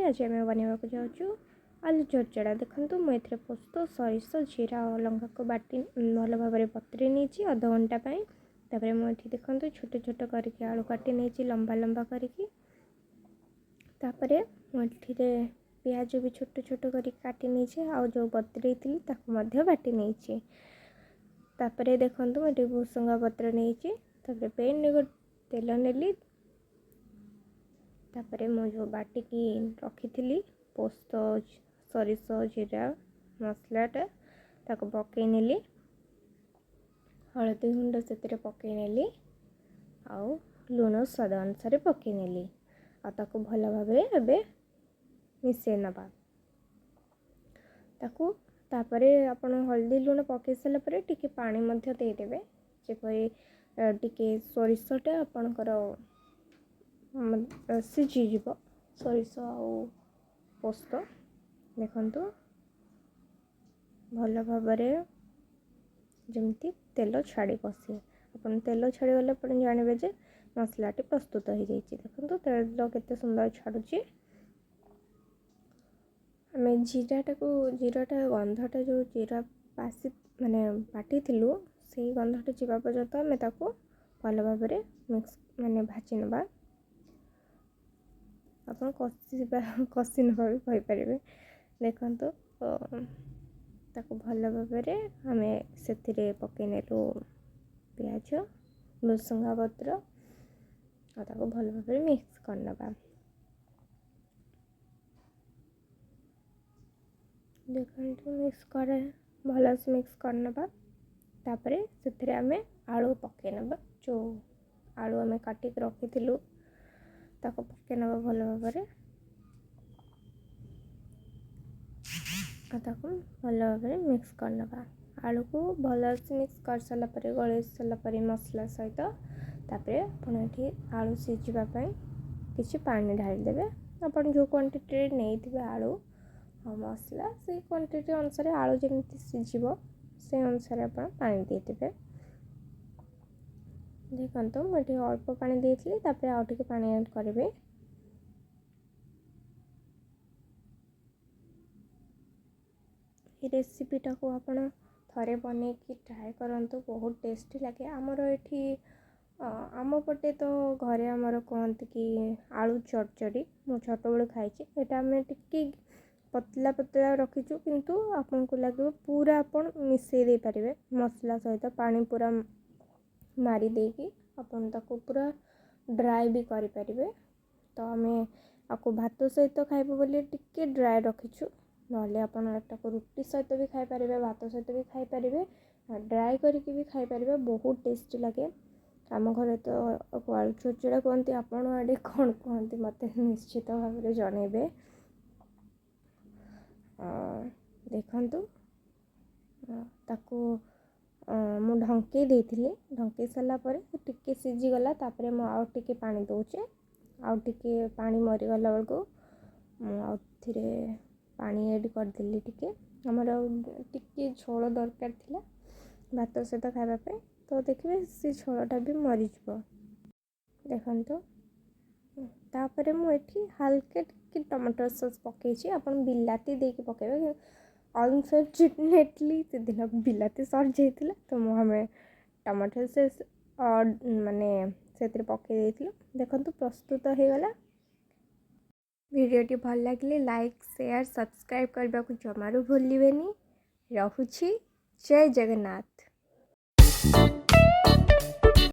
ଆଜି ଆମେ ବନେଇବାକୁ ଯାଉଛୁ ଆଲୁ ଚଡ଼ଚଡ଼ା। ଦେଖନ୍ତୁ, ମୁଁ ଏଥିରେ ପୋସ୍ତ, ସୋରିଷ, ଜିରା ଓ ଲଙ୍କାକୁ ବାଟି ଭଲ ଭାବରେ ବତୁରେଇ ନେଇଛି ଅଧଘଣ୍ଟା ପାଇଁ। ତାପରେ ମୁଁ ଏଠି ଦେଖନ୍ତୁ ଛୋଟ ଛୋଟ କରିକି ଆଳୁ କାଟି ନେଇଛି, ଲମ୍ବା ଲମ୍ବା କରିକି। ତାପରେ ମୁଁ ଏଠିରେ ପିଆଜ ବି ଛୋଟ ଛୋଟ କରିକି କାଟି ନେଇଛି, ଆଉ ଯେଉଁ ବତୁରେଇଥିଲି ତାକୁ ମଧ୍ୟ ବାଟି ନେଇଛି। ତାପରେ ଦେଖନ୍ତୁ, ମୁଁ ଏଠି ଭୃସଙ୍ଗା ପତ୍ର ନେଇଛି। ତାପରେ ପ୍ୟାନ୍ରେ ଗୋଟେ ତେଲ ନେଲି। ତାପରେ ମୁଁ ଯେଉଁ ବାଟିକି ରଖିଥିଲି ପୋସ୍ତ, ସୋରିଷ, ଜିରା ମସଲାଟା, ତାକୁ ପକାଇ ନେଲି। ହଳଦୀ ଗୁଣ୍ଡ ସେଥିରେ ପକାଇ ନେଲି ଆଉ ଲୁଣ ସ୍ୱାଦ ଅନୁସାରେ ପକାଇ ନେଲି, ଆଉ ତାକୁ ଭଲ ଭାବରେ ଏବେ ମିଶାଇ ନେବା ତାକୁ। ତାପରେ ଆପଣ ହଳଦୀ ଲୁଣ ପକାଇ ସାରିଲା ପରେ ଟିକେ ପାଣି ମଧ୍ୟ ଦେଇଦେବେ, ଯେପରି ଟିକେ ସୋରିଷଟା ଆପଣଙ୍କର ସିଝିଯିବ, ସୋରିଷ ଆଉ ପୋସ୍ତ। ଦେଖନ୍ତୁ, ଭଲ ଭାବରେ ଯେମିତି ତେଲ ଛାଡ଼ି ବସେ। ଆପଣ ତେଲ ଛାଡ଼ିଗଲେ ଆପଣ ଜାଣିବେ ଯେ ମସଲାଟି ପ୍ରସ୍ତୁତ ହେଇଯାଇଛି। ଦେଖନ୍ତୁ, ତେଲ କେତେ ସୁନ୍ଦର ଛାଡ଼ୁଛି। ଆମେ ଜିରାଟାକୁ, ଜିରାଟା ଗନ୍ଧଟା, ଯେଉଁ ଜିରା ବାସି ମାନେ ବାଟିଥିଲୁ, ସେଇ ଗନ୍ଧଟା ଯିବା ପର୍ଯ୍ୟନ୍ତ ଆମେ ତାକୁ ଭଲ ଭାବରେ ମିକ୍ସ ମାନେ ଭାଜି ନେବା। ଆପଣ କଷିବା, କଷି ନେବା ବି କହିପାରିବେ। ଦେଖନ୍ତୁ, ତାକୁ ଭଲ ଭାବରେ ଆମେ ସେଥିରେ ପକାଇ ନେଲୁ ପିଆଜ, ଭୃସଙ୍ଗା ପତ୍ର, ଆଉ ତାକୁ ଭଲ ଭାବରେ ମିକ୍ସ କରିନେବା। ଦେଖନ୍ତୁ, ମିକ୍ସ କରେ ଭଲସେ ମିକ୍ସ କରିନେବା। ତାପରେ ସେଥିରେ ଆମେ ଆଳୁ ପକାଇ ନେବା। ଯେଉଁ ଆଳୁ ଆମେ କାଟିକି ରଖିଥିଲୁ, ତାକୁ ପକାଇ ନେବା ଭଲ ଭାବରେ, ଆଉ ତାକୁ ଭଲ ଭାବରେ ମିକ୍ସ କରିନେବା। ଆଳୁକୁ ଭଲସେ ମିକ୍ସ କରିସାରିଲା ପରେ, ଗୋଳେଇ ସାରିଲା ପରେ ମସଲା ସହିତ, ତାପରେ ଆପଣ ଏଠି ଆଳୁ ସିଝିବା ପାଇଁ କିଛି ପାଣି ଢାଳିଦେବେ। ଆପଣ ଯେଉଁ କ୍ୱାଣ୍ଟିଟିରେ ନେଇଥିବେ ଆଳୁ ଆଉ ମସଲା, ସେଇ କ୍ୱାଣ୍ଟିଟି ଅନୁସାରେ ଆଳୁ ଯେମିତି ସିଝିବ, ସେଇ ଅନୁସାରେ ଆପଣ ପାଣି ଦେଇଦେବେ। ଦେଖନ୍ତୁ, ମୁଁ ଏଠି ଅଳ୍ପ ପାଣି ଦେଇଥିଲି, ତାପରେ ଆଉ ଟିକେ ପାଣି ଆଡ଼୍ କରିବି। ଏ ରେସିପିଟାକୁ ଆପଣ ଥରେ ବନେଇକି ଟ୍ରାଏ କରନ୍ତୁ, ବହୁତ ଟେଷ୍ଟି ଲାଗେ। ଆମର ଏଠି ଆମ ପଟେ ତ ଘରେ ଆମର କୁହନ୍ତି କି ଆଳୁ ଚଡ଼ଚଡ଼ି। ମୁଁ ଛୋଟବେଳୁ ଖାଇଛି। ଏଇଟା ଆମେ ଟିକେ ପତଲା ପତଳା ରଖିଛୁ, କିନ୍ତୁ ଆପଣଙ୍କୁ ଲାଗିବ ପୁରା ଆପଣ ମିଶାଇ ଦେଇପାରିବେ ମସଲା ସହିତ। ପାଣି ପୁରା ମାରି ଦେଇକି ଆପଣ ତାକୁ ପୁରା ଡ୍ରାଏ ବି କରିପାରିବେ। ତ ଆମେ ଆକୁ ଭାତ ସହିତ ଖାଇବୁ ବୋଲି ଟିକେ ଡ୍ରାଏ ରଖିଛୁ, ନହେଲେ ଆପଣ ଏଟାକୁ ରୁଟି ସହିତ ବି ଖାଇପାରିବେ, ଭାତ ସହିତ ବି ଖାଇପାରିବେ, ଡ୍ରାଏ କରିକି ବି ଖାଇପାରିବେ। ବହୁତ ଟେଷ୍ଟି ଲାଗେ। ଆମ ଘରେ ତ ଆଳୁ ଚୁଡ଼ଚୁଡ଼ା କୁହନ୍ତି। ଆପଣ ଆଡ଼େ କ'ଣ କୁହନ୍ତି, ମୋତେ ନିଶ୍ଚିତ ଭାବରେ ଜଣାଇବେ। ଦେଖନ୍ତୁ, ତାକୁ ମୁଁ ଢଙ୍କେଇ ଦେଇଥିଲି। ଢଙ୍କେଇ ସାରିଲା ପରେ ଟିକେ ସିଝିଗଲା। ତାପରେ ମୁଁ ଆଉ ଟିକେ ପାଣି ଦେଉଛି। ଆଉ ଟିକେ ପାଣି ମରିଗଲା ବେଳକୁ ମୁଁ ଆଉ ଥିରେ ପାଣି ଏଡ଼୍ କରିଦେଲି ଟିକେ। ଆମର ଟିକେ ଝୋଳ ଦରକାର ଥିଲା ଭାତ ସହିତ ଖାଇବା ପାଇଁ। ତ ଦେଖିବେ, ସେ ଝୋଳଟା ବି ମରିଯିବ। ଦେଖନ୍ତୁ, ତାପରେ ମୁଁ ଏଠି ହାଲକା ଟିକେ ଟମାଟୋ ସସ୍ ପକାଇଛି। ଆପଣ ବିଲାତି ଦେଇକି ପକାଇବେ। ଅନଫର୍ଚୁନେଟଲି ସେଦିନ ବିଲାତି ସରିଯାଇଥିଲା, ତ ମୁଁ ଆମେ ଟମାଟୋ ସସ୍ ମାନେ ସେଥିରେ ପକାଇ ଦେଇଥିଲୁ। ଦେଖନ୍ତୁ, ପ୍ରସ୍ତୁତ ହେଇଗଲା। ଭିଡ଼ିଓଟି ଭଲ ଲାଗିଲେ ଲାଇକ୍, ସେୟାର, ସବସ୍କ୍ରାଇବ୍ କରିବାକୁ ଜମାରୁ ଭୁଲିବେନି। ରହୁଛି, ଜୟ ଜଗନ୍ନାଥ।